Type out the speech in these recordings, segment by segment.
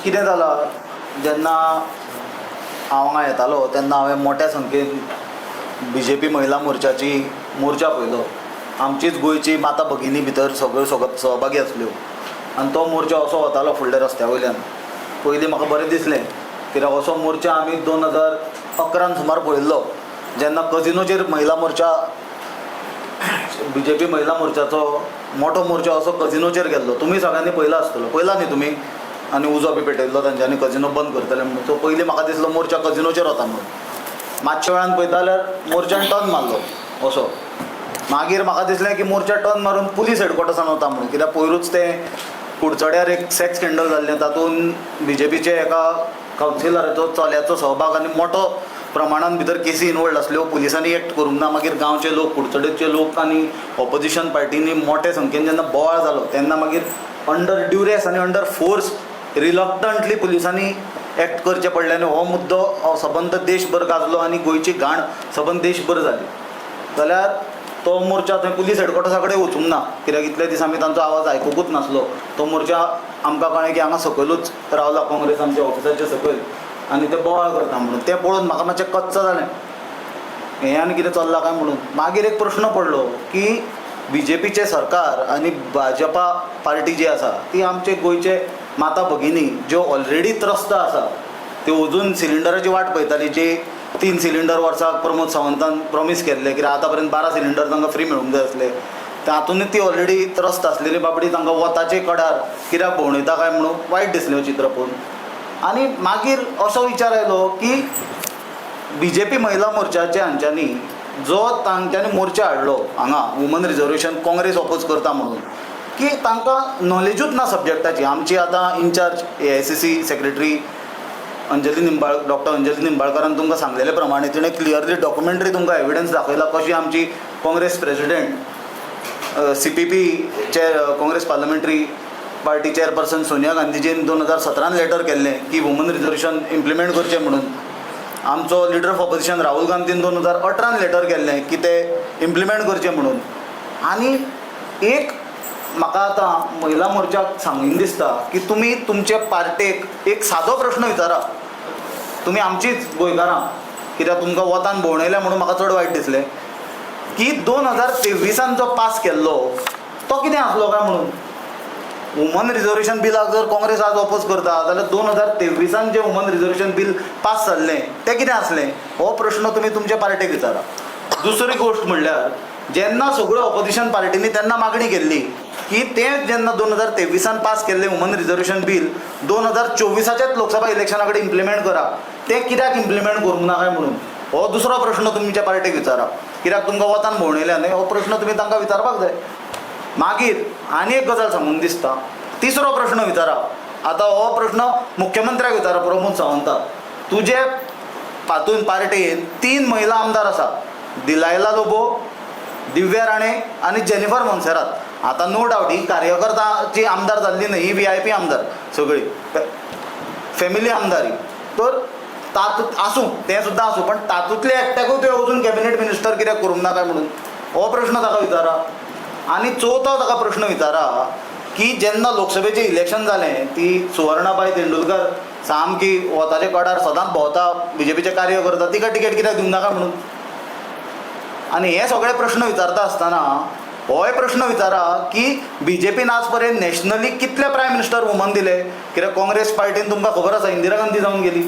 कितें जालां, जेन्ना हांव हांगा येतालो तेन्ना हांवें मोठ्या संख्येन बीजेपी महिला मोर्चाची मोर्चा पळयलो. आमचीच गोंयची माता भगिनी भितर सगळ्यो सहभागी आसल्यो आनी तो मोर्चा असो वतालो फुडल्या रस्त्या वयल्यान. पयलीं म्हाका बरें दिसलें, कित्याक असो मोर्चा आमी 2011 सुमार पळयल्लो, जेन्ना कजिनोचेर महिला मोर्चा, बीजेपी महिला मोर्चाचो मोठो मोर्चा असो कजिनोचेर गेल्लो. तुमी सगळ्यांनी पळयला आसतलो, पळयला न्ही तुमी? आनी उजो बी पेटयल्लो तांच्यांनी कजिनो बंद करतले म्हणून. सो पयलीं म्हाका दिसलो मोर्चा कजिनोचेर वता म्हणून. मातशा वेळान पळयता जाल्यार मोर्चान टर्न मारलो असो. मागीर म्हाका दिसलें की मोर्चा टर्न मारून पुलीस हेडक्वॉर्टर्सान वता म्हणून, कित्याक पयरूच तें कुडचड्यार एक सेक्स स्कँडल जाल्लें, तातूंत बीजेपीचे एका कावन्सिलराचो चल्याचो सहभाग आनी मोठो प्रमाणान भितर केसी इनवॉल्ड आसल्यो. पुलिसांनी एक्ट करूंक ना. मागीर गांवचे लोक, कुडचडेचे लोक आनी ऑपोजिशन पार्टींनी मोठे संख्येन जेन्ना बोवाळ जालो तेन्ना मागीर अंडर ड्युरेस आनी अंडर फोर्स रिलक्टंटली पुलिसांनी एक्ट करचें पडलें आनी हो मुद्दो सबंद देशभर गाजलो आनी गोंयची घाण सबंद देशभर जाली. जाल्यार तो मोर्चा थंय पुलीस हेडक्वॉर्टर्सा कडेन वचूंक ना, कित्याक इतले दीस आमी तांचो आवाज आयकुकूच नासलो. तो मोर्चा आमकां कळ्ळें की हांगा सकयलूच रावला, काँग्रेस आमच्या ऑफिसाच्या सकयल, आनी ते बोवाळ करता म्हणून. तें पळोवन म्हाका मातशें कच्च जालें, हें आनी कितें चल्लां काय म्हणून. मागीर एक प्रश्न पडलो की बीजेपीचें सरकार आनी भाजपा पार्टी जी आसा ती आमचे गोंयचे माता भगिनी ज्यो ऑलरेडी त्रस्त आसा, त्यो अजून सिलिंडराची वाट पळयताली, जी 3 सिलिंडर वर्साक प्रमोद सावंतान प्रॉमीस केल्ले, कित्याक आतां पर्यंत 12 सिलिंडर तांकां फ्री मेळूंक जाय आसले. तातूंतय ती ऑलरेडी त्रस्त आसलेली बाबडी तांकां वताचे कडार कित्याक भोंवडयता काय म्हणून वायट दिसलें चित्र पळोवन. आनी मागीर असो विचार आयलो की बीजेपी महिला मोर्चाचे हांच्यांनी जो तांच्यांनी मोर्चा हाडलो हांगा वुमन रिजर्वेशन काँग्रेस ऑपोज करता म्हणून, की तांकां नॉलेजूच ना सब्जॅक्टाची. आमची आतां incharge AICC secretary Anjali Nimbal, doctor Anjali निंबाळकरान तुमकां सांगलेले प्रमाणे तिणें क्लियरली डॉक्युमेंटरी तुमकां एविडन्स दाखयला कशी आमची Congress president, CPP chair, Congress parliamentary party chairperson Sonia गांधीजीन 2017 letter केल्लें की वुमन रिजर्वेशन इम्प्लिमेंट करचें म्हणून. आमचो लिडर ऑफ ऑपोजिशन राहुल गांधीन 2018 लेटर केल्लें की ते इम्प्लिमेंट करचें म्हणून. आनी एक म्हाका आतां महिला मोर्चाक सांगीन दिसता की तुमी तुमचे पार्टेक एक सादो प्रश्न विचारा. तुमी आमचीच गोंयकारां, कित्याक तुमकां वतान भोंवडयल्या म्हणून म्हाका चड वायट दिसलें की 2023 जो पास केल्लो तो कितें आसलो काय म्हणून. वुमन रिजर्वेशन बिलाक जर काँग्रेस आज ऑपोज करता जाल्यार 2023 जें वुमन रिजर्वेशन बील पास जाल्लें तें कितें आसलें, हो प्रश्न तुमी तुमच्या पार्टेक विचारा. दुसरी गोश्ट म्हणल्यार जेन्ना सगळ्यो ऑपोजिशन पार्टींनी तेन्ना मागणी केल्ली की तें जेन्ना 2023 पास केल्लें वुमन रिजर्वेशन बील 2024च्याच लोकसभा इलेक्शना कडेन इम्प्लिमेंट करा, तें कित्याक इम्प्लिमेंट करूंक ना काय म्हणून, हो दुसरो प्रश्न तुमच्या पार्टेक विचारा. कित्याक तुमकां वतान भोंवडयल्या न्हय, हो प्रश्न तुमी तांकां विचारपाक जाय. मागीर आनी एक गजाल सांगून दिसता, तिसरो प्रश्न विचारा. आतां हो प्रश्न मुख्यमंत्र्याक विचारा, प्रमोद सावंताक. तुजे पातून पार्टेन 3 महिला आमदार आसा, दिलायला लोबो, दिव्या राणे आनी जेनिफर मोन्सेरात. आतां नो डावट ही कार्यकर्ताची आमदार जाल्ली न्हय, ही VIP आमदार, सगळी फॅमिली आमदार ही. तर तातूंत आसूं, तें सुद्दां आसूं, पण तातूंतले एकट्याकूय तुवें अजून कॅबिनेट मिनिस्टर कित्याक करूंक ना काय म्हणून, हो प्रश्न ताका विचारा. आनी चवथो ताका प्रश्न विचारा की जेन्ना लोकसभेचें इलेक्शन जालें ती सुवर्णाबाई तेंडुलकर सामकी वताच्या कडार सदांच भोंवता, बीजेपीचें कार्य करता, तिका टिकेट कित्याक दिवंक नाका म्हणून. आनी हे सगळे प्रश्न विचारता आसतना होय प्रश्न विचारा की बीजेपीन आज पर्यंत नॅशनली कितले प्रायम मिनिस्टर वुमन दिले? कित्याक काँग्रेस पार्टीन तुमकां खबर आसा इंदिरा गांधी जावन गेली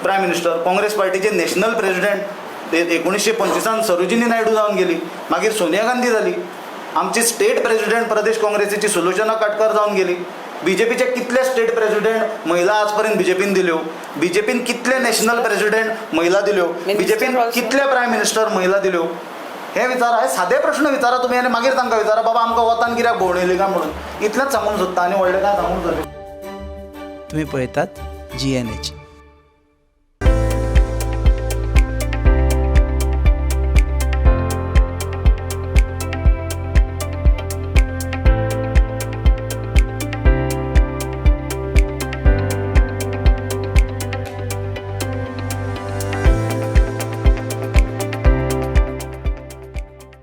प्रायम मिनिस्टर, काँग्रेस पार्टीचे नॅशनल प्रेसिडेंट 1925 सरोजिनी नायडू जावन गेली, मागीर सोनिया गांधी जाली, आमची स्टेट प्रेसिडेंट प्रदेश काँग्रेसीची सुलोचना काटकर जावन गेली. बीजेपीचे कितले स्टेट प्रेसिडेंट महिला आज पर्यंत बीजेपीन दिल्यो? बीजेपीन कितले नॅशनल प्रेसिडेंट महिला दिल्यो? बीजेपीन कितले प्रायम मिनिस्टर महिला दिल्यो? हे विचारा, हे सादे प्रश्न विचारा तुमी आनी मागीर तांकां विचारा बाबा आमकां वतान कित्याक भोंवडयली काय म्हणून. इतलेंच सांगूंक सोदता आनी व्हडलें काय सांगूंक सोदता. तुमी पळयतात GNH.